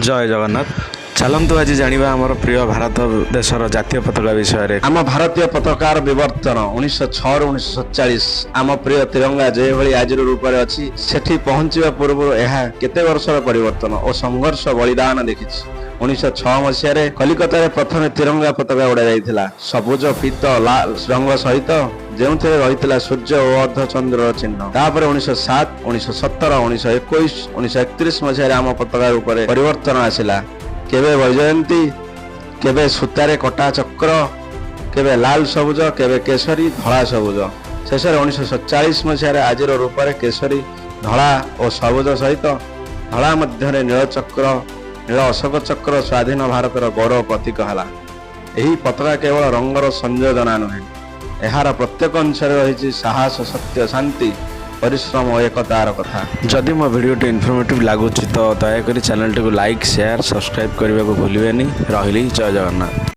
ଜୟ ଜଗନ୍ନାଥ। ଚାଲନ୍ତୁ, ଆଜି ଜାଣିବା ଆମର ପ୍ରିୟ ଭାରତ ଦେଶର ଜାତୀୟ ପତାକା ବିଷୟରେ। ଆମ ଭାରତୀୟ ପତାକାର ବିବର୍ତ୍ତନ 1906ରୁ 1947। ଆମ ପ୍ରିୟ ତିରଙ୍ଗା ଯେଭଳି ଆଜିର ରୂପରେ ଅଛି, ସେଠି ପହଞ୍ଚିବା ପୂର୍ବରୁ ଏହା କେତେ ବର୍ଷର ପରିବର୍ତ୍ତନ ଓ ସଂଘର୍ଷ, ବଳିଦାନ ଦେଖିଛି। 1906 ମସିହାରେ କଲିକତାରେ ପ୍ରଥମେ ତିରଙ୍ଗା ପତାକା ଉଡ଼ାଯାଇଥିଲା, ସବୁଜ, ପୀତ, ଲାଲ ରଙ୍ଗ ସହିତ, ଯେଉଁଥିରେ ରହିଥିଲା ସୂର୍ଯ୍ୟ ଓ ଅର୍ଦ୍ଧଚନ୍ଦ୍ରର ଚିହ୍ନ। ତାପରେ 1907, 1917, 1921, 1931 ମସିହାରେ ଆମ ପତାକା ରୂପରେ ପରିବର୍ତ୍ତନ ଆସିଲା। କେବେ ବୈଜୟନ୍ତୀ, କେବେ ସୂତାରେ କଟା ଚକ୍ର, କେବେ ଲାଲ ସବୁଜ, କେବେ କେଶରୀ ଧଳା ସବୁଜ। ଶେଷରେ 1947 ମସିହାରେ ଆଜିର ରୂପରେ କେଶରୀ, ଧଳା ଓ ସବୁଜ ସହିତ ଧଳା ମଧ୍ୟରେ ନୀଳ ଚକ୍ର, ନୀଳ ଅଶୋକ ଚକ୍ର ସ୍ୱାଧୀନ ଭାରତର ଗୌରବ ପ୍ରତୀକ ହେଲା। ଏହି ପତାକା କେବଳ ରଙ୍ଗର ସଂଯୋଜନା ନୁହେଁ, ଏହାର ପ୍ରତ୍ୟେକ ଅଂଶରେ ରହିଛି ସାହସ, ସତ୍ୟ, ଶାନ୍ତି, ପରିଶ୍ରମ ଓ ଏକତାର କଥା। ଯଦି ମୋ ଭିଡ଼ିଓଟି ଇନଫର୍ମେଟିଭ୍ ଲାଗୁଛି, ତ ଦୟାକରି ଚ୍ୟାନେଲଟିକୁ ଲାଇକ୍, ସେୟାର, ସବସ୍କ୍ରାଇବ୍ କରିବାକୁ ଭୁଲିବେନି। ରହିଲି, ଜୟ ଜଗନ୍ନାଥ।